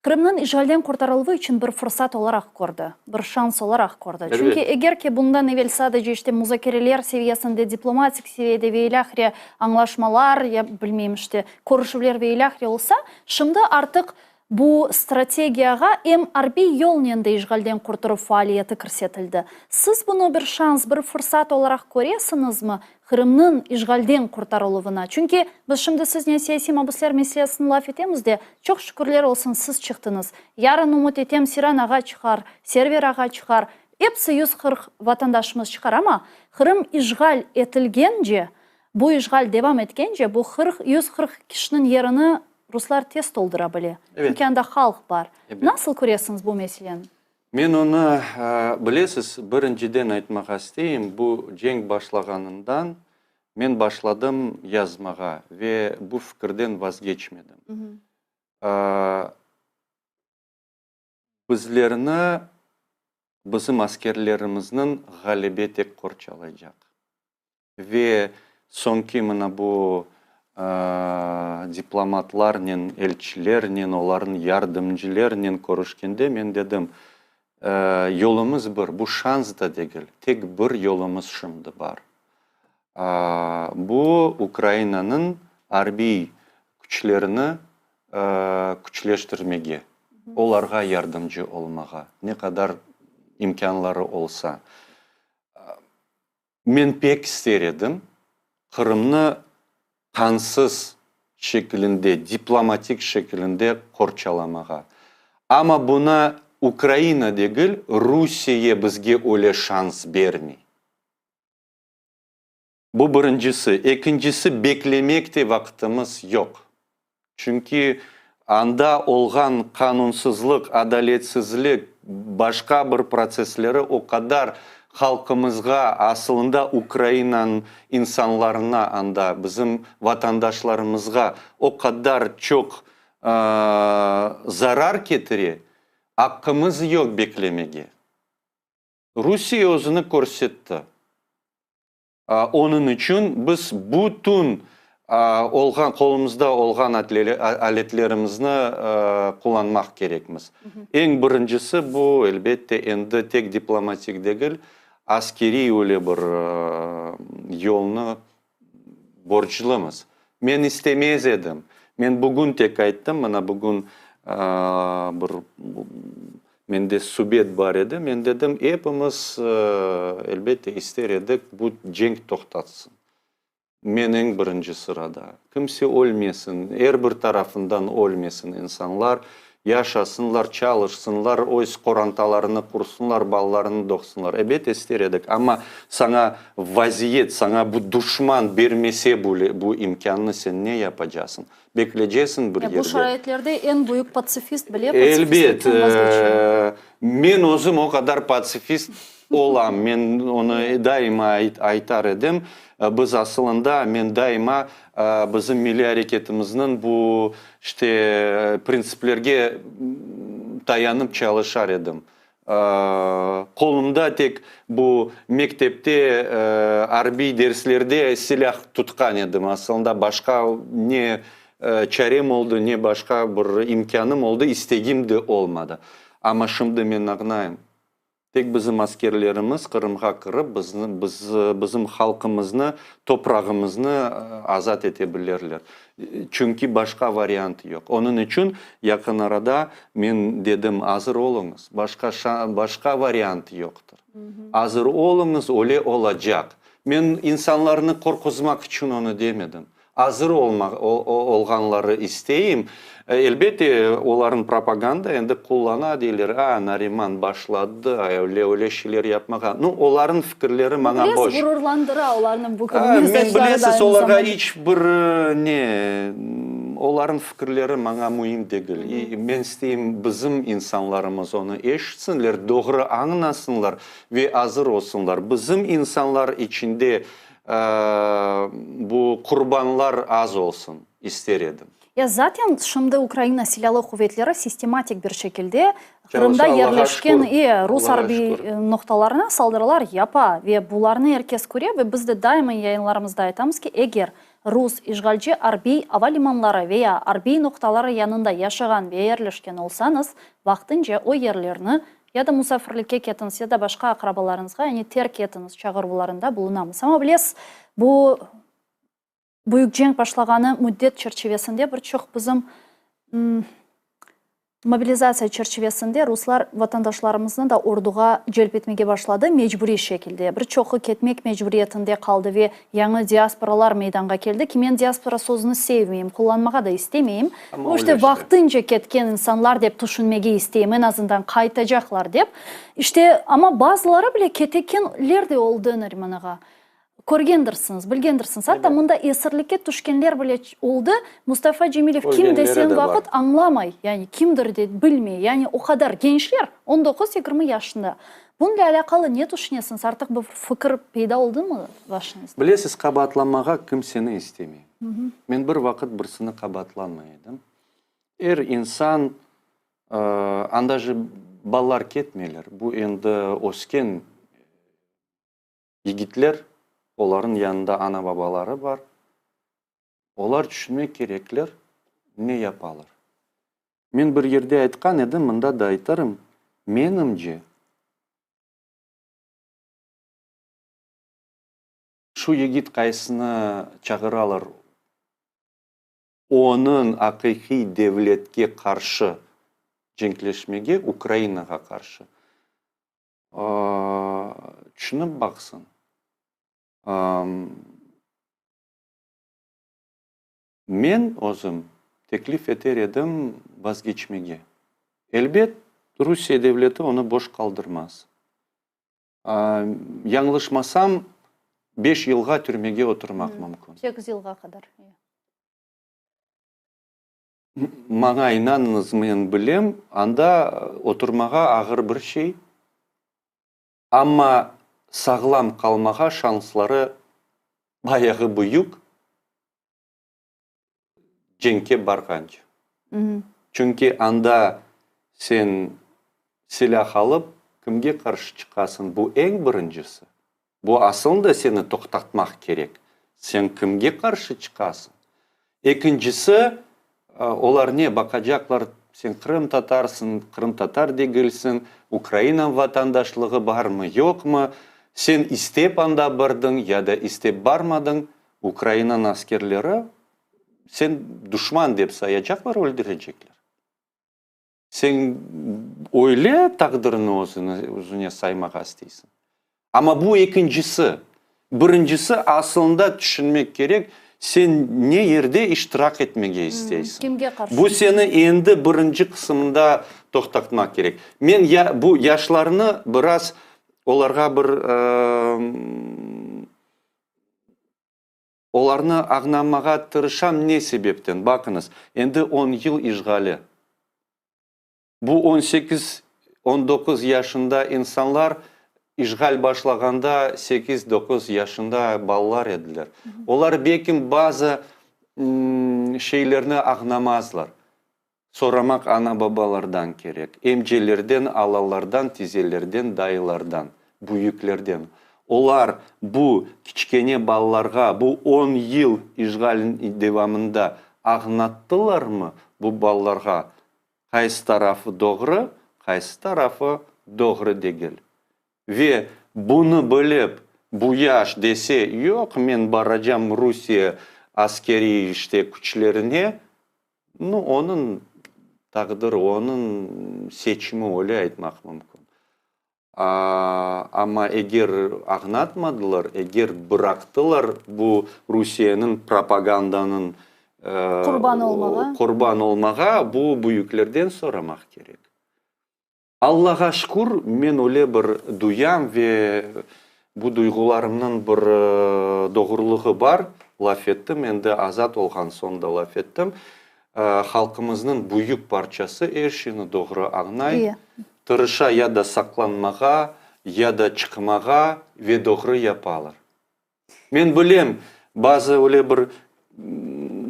Qırımnıñ işğalden qurtarıluvı içün bir fırsat olaraq kördi, bir şans olaraq kördi. Çünki eger ki bundan evel sadece işte muzakereler seviyesinde, diplomatik seviyede ve ilâhre añlaşmalar, ya bilmeyim işte, körüşüvler ve ilâhre olsa, şimdi artıq bu strategiyağa em arbiy yolnen de işğalden qurturuv faaliyeti kirsetildi. Siz bunı bir şans, bir fırsat olaraq köresiñizmi Qırımnıñ işğalden qurtarıluvına? Çünki biz şimdi siznen siyasiy mabüsler meselesini laf etemiz de, çoq şükürler olsun siz çıqtıñız. Yarın, ümüt etem, Siran ağa çıqar, Server ağa çıqar, episi 140 vatandaşımız çıqar, amma Qırım işğal etilgence, bu işğal devam etkence, bu qırq, 140 kişiniñ yerini Ruslar tez toldura bile. Çünki anda halq bar. Nasıl köresiñiz bu meseleni? Men onı, bilesiz, birinciden aytmağa isteyim, bu cenk başlağanından men başladım yazmağa ve bu fikirden vazgeçmedim. Bizlerni, bizim askerlerimizniñ ğalebe tek qorçalaycaq. Ve soñki mına bu diplomatlarnen, elçilernen, olarnıñ yardımcılarnen körüşkende men dedim, yolumız bir, bu şans da degil, tek bir yolumız şimdi bar. Bu Ukrainanıñ arbiy küçlerini. Küçleştirmege, olarğa yardımcı olmağa, ne qadar imkânları olsa. Men pek ister edim, Qırımnı qansız şekilinde, diplomatik şekilinde qorçalamağa. Amma buna Ukraina degil, Rusiye bizge öyle şans bermey. Bu birincisi. Ekincisi, beklemek te vaqtımız yoq. Çünki anda olğan qanunsızlıq, adaletsizlik, başqa bir protsessleri o qadar halqımızğa, asılında Ukrainanıñ insanlarına anda, bizim vatandaşlarımızğa o qadar çoq zarar ketire, aqqımız yoq beklemege. Rusiye özüni körsetti. Onıñ içün biz bütün olğan, qolumızda olğan aletlerimizni qullanmaq kerekmiz. Eñ birincisi bu, elbette, endi tek diplomatik degil, askeriy öyle bir yolnı borclumız. Men istemez edim. Men bugün tek ayttım, mına bugün bir mende subet bar edi, men dedim, epimiz, elbette, ister edik, bu cenk toqtatsın. Men eñ birinci sırada. Kimse ölmesin, er bir tarafından ölmesin insanlar, Yaşasınlar, çalışsınlar, öz qorantalarını qursınlar, balalarını doğsınlar. Ebet, ister edik, amma saña vaziyet, saña bu duşman bermese bu imkânnı, sen ne yapacasıñ? Bekleycesiñ bir yerde. Bu şaraitlerde eñ büyük patsifist bile patsifistlikten vazgeçe. Elbet. Men özüm o qadar patsifist olam, men onı daima aytar edim. Biz asılında, men daima Bizim milliy areketimizniñ bu, işte, printsiplerge tayanıp çalışar edim. Qolumda tek bu mektepte arbiy derslerde silâh tutqan edim. Asılında başqa ne çarem oldı, ne başqa bir imkânım oldı, istegim de olmadı. Amma şimdi men añlayım, Tek bizim askerlerimiz Qırımğa kirip, bizni, biz, bizim halqımıznı, toprağımıznı azat ete bilirler. Çünki başqa variant yoq. Onıñ içün yaqın arada men dedim, azır oluñız, başqa şa, başqa variant yoqtır. Azır oluñız, öyle olacaq. Men insanlarnı qorquzmaq içün onı demedim. Azır olmaq, olğanları isteyim. Elbette, olarnıñ propaganda endi qullana, deyler, a, Nariman başladı, öyle, öyle şeyler yapmağa. Nu, olarnıñ fikirleri maña boş. Bilesiz, ğururlandıra olarnıñ bu kibi mesajları da Men, bilesiz, olarğa iç bir ne, olarnıñ fikirleri maña müim degil. Men isteyim, bizim insanlarımız onı eşitsinler, doğru añlasınlar ve azır olsunlar. Bizim insanlar içinde Bu qurbanlar az olsun ister edim. Ya zaten şimdi Ukraina Silâlı Quvetleri sistematik bir şekilde Qırımda yerleşken rus arbiy noqtalarına saldırılar yapa ve bularnı er kes köre ve biz de daima yayınlarımızda aytamız ki, eger rus işğalci arbiy ava limanları veya arbiy noqtaları yanında yaşağan ve yerleşken olsañız, vaqtınca o yerlerni Ya da musafirlikke ketiñiz, ya da başqa aqrabalarıñızğa, yani terk etiñiz çağıruvlarında bulunamız. Amma bilesiz, bu büyük cenk başlağanı müddet çerçivesinde bir çoq bizim mobilizatsiya çerçivesinde ruslar vatandaşlarımıznı da orduğa celp etmege başladı mecburiy şekilde. Bir çoqu ketmek mecburiyetinde qaldı ve yañı diasporalar meydanğa keldi ki, men diaspora sözüni sevmeyim, qullanmağa da istemeyim. Bu işte vaqtınca ketken insanlar dep tüşünmege isteyim, eñ azından qaytacaqlar dep. İşte, amma bazıları bile ketekenler de oldı, Nariman ağa. Körgendirsiñiz, bilgendirsiñiz. Atta mında esirlikke tüşkenler bile oldı. Mustafa Cemilev kim desen vaqıt añlamay, yani kimdir de bilmey. Yani o qadar gençler, on doquz, yigirmi yaşında. Bununla alâqalı ne tüşünesiñiz? Artıq bir fikir peyda oldımı başıñızda? Bilesiz, qabaatlanmağa kimseni istemeyim. Men bir vaqıt birisini qabaatlanmay edim. Er insan, anda je balalar ketmeyler, bu endi ösken yigitler, olarnıñ yanında ana-babaları bar. Olar tüşünmek kerekler, ne yapalar. Men bir yerde aytqan edim, mında da aytarım, menimce, Şu yigit qaysını çağıralar? Onıñ aqiqiy devletke qarşı cenkleşmege, Ukrainağa qarşı, tüşünip baqsın. Men özüm teklif eter edim vazgeçmege. Elbet, Rusiye devleti onı boş qaldırmaz. Yañlışmasam, beş yılğa türmege oturmaq mümkün. Sekiz yılğa qadar. Maña inanıñız, men bilem, anda oturmağa ağır bir şey, amma sağlam qalmağa şansları bayağı büyük, cenkke barğance. Çünki anda sen silâh alıp, kimge qarşı çıqasıñ, bu eñ birincisi. Bu asılında seni toqtatmaq kerek. Sen kimge qarşı çıqasıñ? Ekincisi, olar ne, baqacaqlar, sen qırımtatarsıñ, qırımtatar degilsiñ, Ukraina vatandaşlığı barmı, yoqmı, sen istep anda bardıñ ya da istep barmadıñ, Ukrainanıñ askerleri sen duşman dep sayacaqlar, öldürecekler. Sen öyle taqdirini özüne saymağa isteysiñ. Amma bu ekincisi. Birincisi, asılında tüşünmek kerek, sen ne yerde iştirak etmege isteysiñ. Kimge qarşı? Bu seni endi birinci qısımında toqtatmaq kerek. Men ya bu yaşlarnı biraz olarğa bir Olarnı añlamağa tırışam ne sebepten? Baqıñız, endi on yıl işğali. Bu on sekiz, on doquz yaşında insanlar işğal başlağanda sekiz, doquz yaşında balalar ediler. Olar belkim bazı şeylerni añlamazlar. Soramaq ana-babalardan kerek, emcelerden, alalardan, tizelerden, dayılardan, büyüklerden. Olar bu kiçkene balalarğa bu on yıl işğal devamında añlattılarmı bu balalarğa qaysı tarafı doğru, qaysı tarafı doğru degil? Ve bunı bilip, bu yaş dese, yoq, men baracam Rusiye askeriy işte küçlerine, nu, onıñ taqdiri, onıñ seçimi, öyle aytmaq mümkün. Amma eger añlatmadılar, eger bıraqtılar bu Rusiyeniñ propagandanıñ Qurban olmağa. Qurban olmağa, bu büyüklerden soramaq kerek. Allağa şükür, men öyle bir duyam ve bu duyğularımnıñ bir doğrulığı bar, laf ettim, endi azat olğan soñ da laf ettim, halqımıznıñ büyük parçası er şeyni doğru añlay, tırışa ya da saqlanmağa, ya da çıqmağa ve doğru yapalar. Men bilem, bazı öyle bir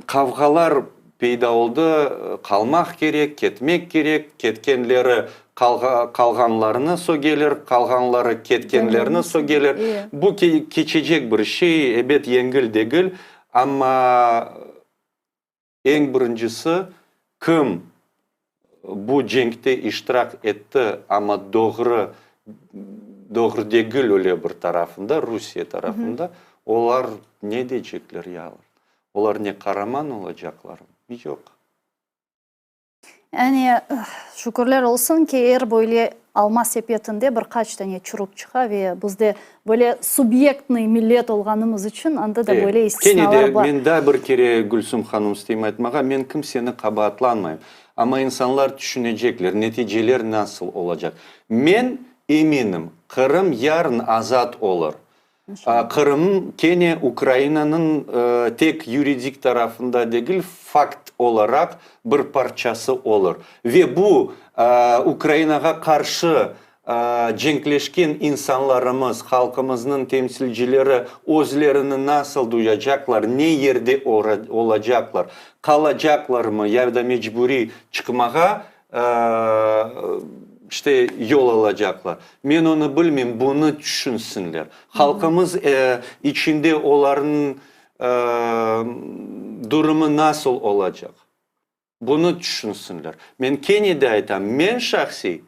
qavğalar peyda oldı, qalmaq kerek, ketmek kerek, ketkenleri qalğanlarını sögeler, qalğanları ketkenlerni sögeler. Bu keçecek bir şey, ebet, yengil degil, amma Eñ birincisi, kim bu cenkte iştirak etti, amma doğru, doğru degil öyle bir tarafında, Rusiye tarafında, olar ne deycekler ya? Olar ne, qaraman olacaqlarmı? Yoq. Yani, şükürler olsun ki, er böyle alma sepetinde bir qaç tane çürük çıqa ve biz de böyle subyektnıy millet olğanımız içün anda da böyle istisnalar Kene de bar. men daa bir kere, Gülsüm hanım, isteyim aytmağa, men kimseni qabaatlanmayım. Amma insanlar tüşünecekler, neticeler nasıl olacaq. Men eminim, Qırım yarın azat olur. Qırım kene Ukrainanıñ tek yuridik tarafında degil, fakt olaraq bir parçası olur. Ve bu Ukrainağa qarşı cenkleşken insanlarımız, halqımıznıñ temsilcileri özlerini nasıl duyacaqlar, ne yerde olacaqlar, qalacaqlarmı ya da mecburiy çıqmağa işte, yol alacaqlar. Men onı bilmeyim, bunı tüşünsinler. Halqımız içinde olarnıñ durumı nasıl olacaq, bunı tüşünsinler. Men kene de aytam, men şahsiy.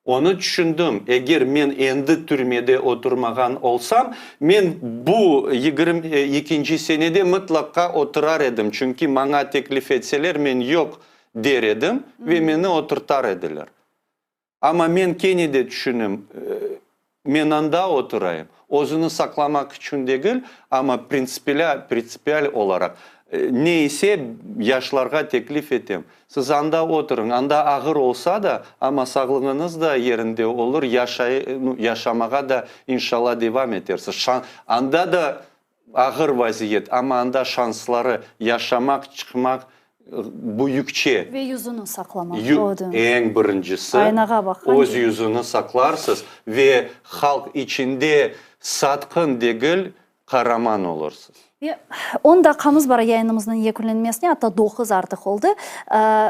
Onı tüşündim, eger men endi türmede oturmağan olsam, men bu 22 senede mıtlaqqa oturar edim, çünki maña teklif etseler, men yoq der edim ve meni oturtar ediler. Amma men kene de tüşünem, men anda oturayım, özüni saqlamaq içün degil, amma printsipial olaraq, ne ise yaşlarğa teklif etem, siz anda oturıñ, anda ağır olsa da, amma sağlığıñız da yerinde olur, yaşamağa da, inşallah, devam etersiz. Anda da Ağır vaziyet, amma anda şansları yaşamaq, çıqmaq büyükçe. Ve yüzüni saqlamaq, o da. Eñ birincisi, Aynağa baqqan öz yüzüni saqlarsız ve halq içinde satqın degil, qaraman olursız. Ve on daqqamız bar yayınımıznıñ yekünlenmesine, atta doquz artıq oldı.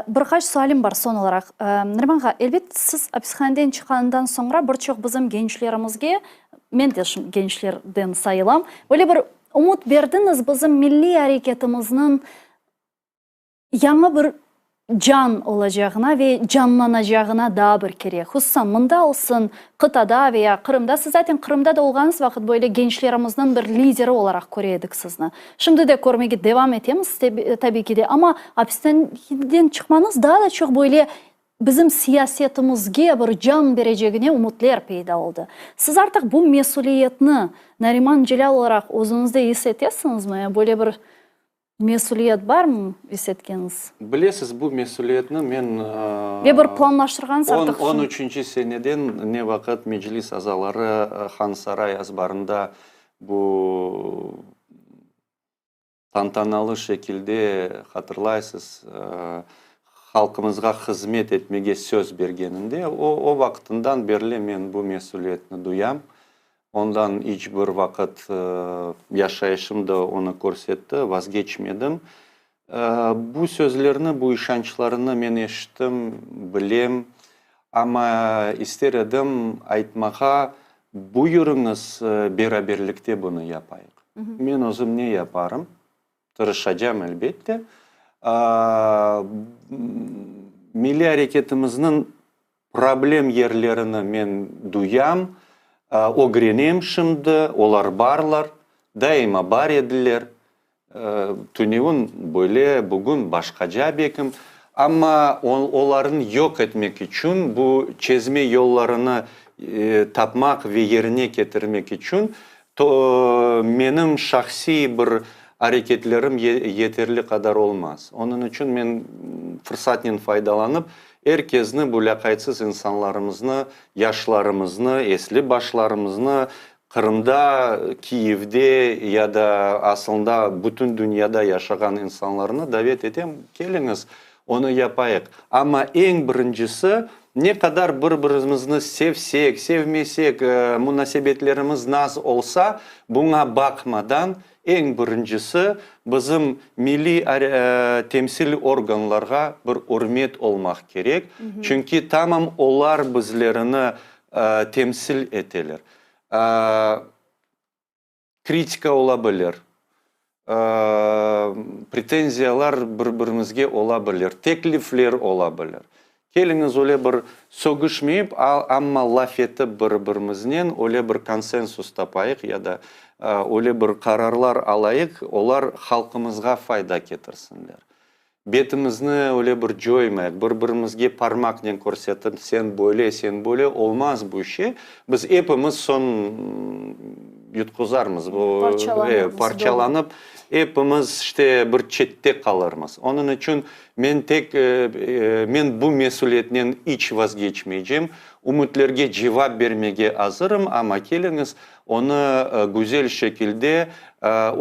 Bir qaç sualim bar soñ olaraq. Nariman ağa, elbet, siz apishaneden çıqqanından soñra bir çoq bizim gençlerimizge Men de şu gençlerden sayılam. Böyle bir ümüt berdiñiz, bizim milliy areketimizniñ yañı bir can olacağına ve canlanacağına daa bir kere. Hususan mında olsun, qıtada ve ya Qırımda. Siz zaten Qırımda da olğanıñız vaqıt böyle gençlerimizniñ bir lideri olaraq köre edik sizni. Şimdi de körmege devam etemiz, tabiy ki de, amma apisten çıqmañız daa da çoq böyle bizim siyasetimizge bir can berecegine ümütler peyda oldı. Siz artıq bu mesüliyetni Nariman Celâl olaraq özüñizde is etesiñizmi? Böyle bir mesüliyet barmı is etkeniñiz? Bilesiz, bu mesüliyetni men Ve bir planlaştırğansız artıq. On üçünci seneden ne vaqıt Meclis azaları Hansaray azbarında bu Tantanalı şekilde, hatırlaysız, halqımızğa hızmet etmege söz bergeninde, o, o vaqtından berli men bu mesüliyetni duyam. Ondan iç bir vaqıt, yaşayışım da onı körsetti, vazgeçmedim. Bu sözlerni, bu işançlarını men eşittim, bilem. Amma ister edim aytmağa, buyurıñız, beraberlikte bunı yapayıq. Men özüm ne yaparım? Tırışacam, elbette. Milliy areketimizniñ problem yerlerini men duyam, ögrenem şimdi, olar barlar, daima bar ediler. Tünevin böyle, bugün başqaca bekim. Amma olarnı yoq etmek içün, bu çezme yollarını tapmaq ve yerine ketirmek içün menim şahsiy bir areketlerim yeterli qadar olmaz. Onıñ içün men fırsatnen faydalanıp, er kezni, bu lâqaytsız insanlarımıznı, yaşlarımıznı, esli başlarımıznı Qırımda, Kiyevde ya da aslında bütün dünyada yaşağan insanlarnı davet etem, keliñiz, onı yapayıq. Amma eñ birincisi, ne qadar bir-birimizni sevsek, sevmesek, munasebetlerimiz naz olsa, buña baqmadan, eñ birincisi, bizim milliy temsil organlarğa bir ürmet olmaq kerek, çünki tamam olar bizlerini temsil eteler. Kritika ola bilir, pretenziyalar bir-birimizge ola bilir, teklifler ola bilir. Keliñiz öyle bir sögüşmeyip, amma laf etip bir-birimiznen öyle bir konsensus tapayıq ya da öyle bir qararlar alayıq, olar halqımızğa fayda ketirsinler. Betimizni öyle bir coymayıq, bir-birimizge parmaqnen körsetip, sen böyle, sen böyle, olmaz bu şey. Biz epimiz soñ yutquzarmız, parçalanıp, epimiz işte bir çette qalırmız. Onıñ içün men tek, men bu mesüliyetnen iç vazgeçmeycem, ümütlerge cevap bermege azırım, amma keliñiz, Onı güzel şekilde,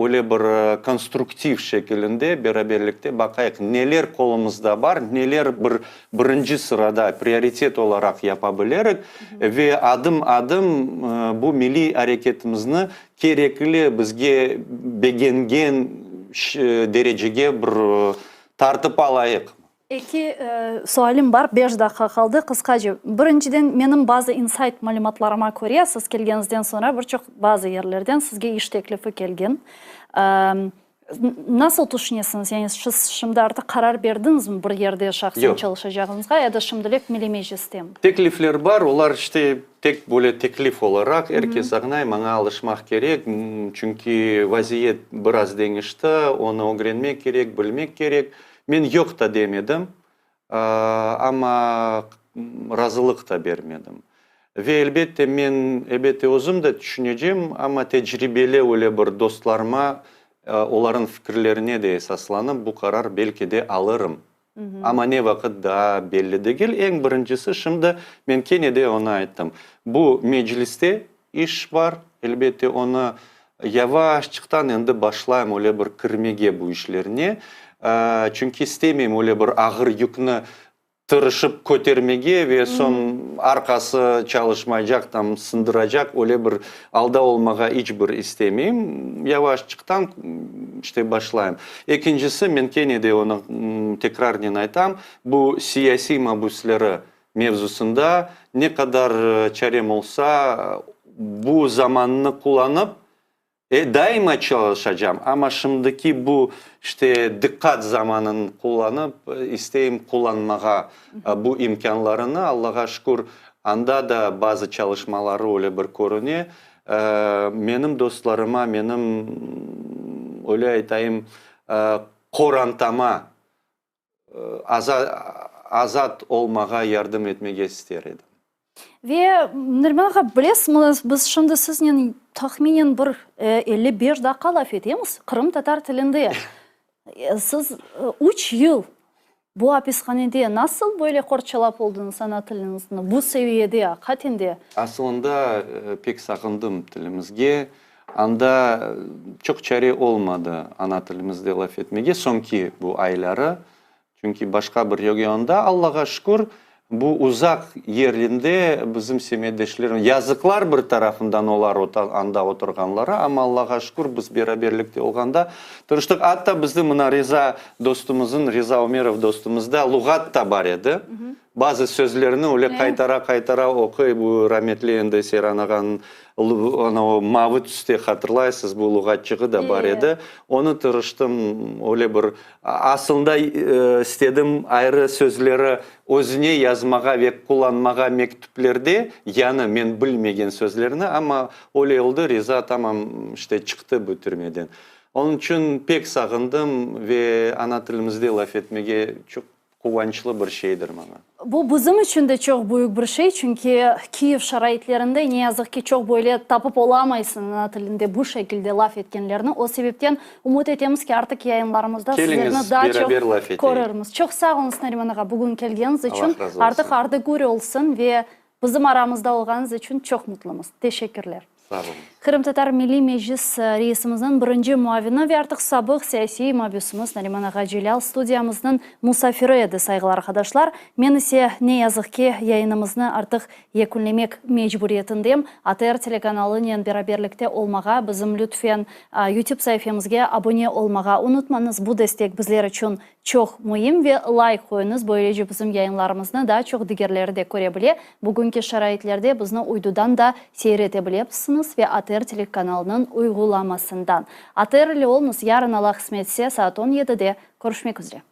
öyle bir konstruktiv şekilinde beraberlikte baqayıq, neler qolumızda bar, neler bir birinci sırada prioritet olaraq yapa bilerik ve adım-adım bu milliy areketimizni kerekli, bizge begengen derecege bir tartıp alayıq. Eki sualim bar, beş daqqa qaldı, qısqaca. Birinciden, menim bazı insayt malümatlarıma köre, siz kelgeniñizden soñra bir çoq bazı yerlerden sizge iş teklifi kelgen. Nasıl tüşünesiñiz, yani siz şimdi artıq qarar berdiñizmi bir yerde şahsen Yoq. çalışacağıñızğa ya da şimdilik Milliy Meclistemi? Teklifler bar, olar işte tek böyle teklif olaraq, er kes añlay, maña alışmaq kerek, çünki vaziyet biraz deñişti, onı ögrenmek kerek, bilmek kerek. Men yoq da demedim, Amma razılıq da bermedim. Ve elbette, men, elbette, özüm de tüşünecem, amma tecribeli öyle bir dostlarıma, olarnıñ fikirlerine de esaslanıp, bu qarar belki de alırım. Amma ne vaqıt daa belli degil. Eñ birincisi, şimdi men kene de onı ayttım, bu Mecliste iş bar, elbette, onı yavaşçıqtan endi başlayım öyle bir kirmege bu işlerine, çünki istemeyim öyle bir ağır yükni tırışıp kötermege ve soñ arqası çalışmaycaq, tam sındıracaq, öyle bir alda olmağa iç bir istemeyim. Yavaşçıqtan işte başlayım. Ekincisi, men kene de onı tekrarnen aytam, bu siyasiy mabüsleri mevzusında ne qadar çarem olsa, bu zamannı qullanıp, daima çalışacam, amma şimdiki bu, işte, diqqat zamanını qullanıp, isteyim qullanmağa bu imkânlarını. Allağa şükür, anda da bazı çalışmaları öyle bir körüne. Menim dostlarıma, menim, öyle aytayım, qorantama azat olmağa yardım etmege ister edim. Ve, Nariman ağa, bilesiñmi, biz şimdi siznen tahminen bir 55 daqqa laf etemiz qırımtatar tilinde. Siz üç yıl bu apishanede nasıl böyle qorçalap oldıñız ana tiliñizni bu seviyede, aqiqaten de? Asılında pek sağındım tilimizge. Anda çoq çare olmadı ana tilimizde laf etmege, soñki bu ayları, çünki başqa bir regionda, Allağa şükür, bu uzaq yerinde bizim semetdeşlerimiz, yazıqlar bir tarafından olar anda oturğanları, amma Allağa şükür, biz beraberlikte olğanda tırıştıq. Atta bizim mına Riza dostumızın, Riza Ömerov dostumızda luğat da bar edi. Bazı sözlerni öyle qaytara-qaytara oquy, bu rametli endi Seyran ağanıñ ana o mavı tüste, hatırlaysız, bu luğatçığı da bar edi. Onı tırıştım öyle bir, aslında istedim ayrı sözleri özüne yazmağa ve qullanmağa mektüplerde, yañı men bilmegen sözlerni, amma öyle oldı, Riza tamam işte çıqtı bu türmeden. Onıñ içün pek sağındım ve ana tilimizde laf etmege çoq Quvançlı bir şeydir maña. Bu bizim içün de çoq büyük bir şey, çünki Kiyev şaraitlerinde, ne yazıq ki, çoq böyle tapıp olamaysıñ ana tilinde bu şekilde laf etkenlerni. O sebepten ümüt etemiz ki, artıq yayınlarımızda sizlerni Keliñiz, daa çoq beraber laf eteyik. körermiz. Çoq sağ oluñız, Nariman ağa, bugün kelgeniñiz Allah içün. razı olsun. Artıq ardı gür olsun ve bizim aramızda olğanıñız içün çoq mutlumız. Teşekkürler. Sağ oluñız. Qırımtatar Milliy Meclis reisimizniñ birinci muavini ve artıq sabıq siyasiy mabüsimiz Nariman ağa Celâl studiyamıznıñ musafiri edi, sayğılı arqadaşlar. Men ise, ne yazıq ki, yayınımıznı artıq yekünlemek mecburiyetindem. ATR telekanalınen beraberlikte olmağa, bizim lütfen YouTube saifemizge abone olmağa unutmañız, bu destek bizler içün Çoq müim ve layk qoyuñız, böylece bizim yayınlarımıznı daa çoq digerleri de köre bile. Bugünki şaraitlerde bizni uydudan da seyir ete bilesiñiz ve ATR telekanalınıñ uyğulamasından. ATR ile oluñız, yarın Allah qısmet etse saat on yedide körüşmek üzre.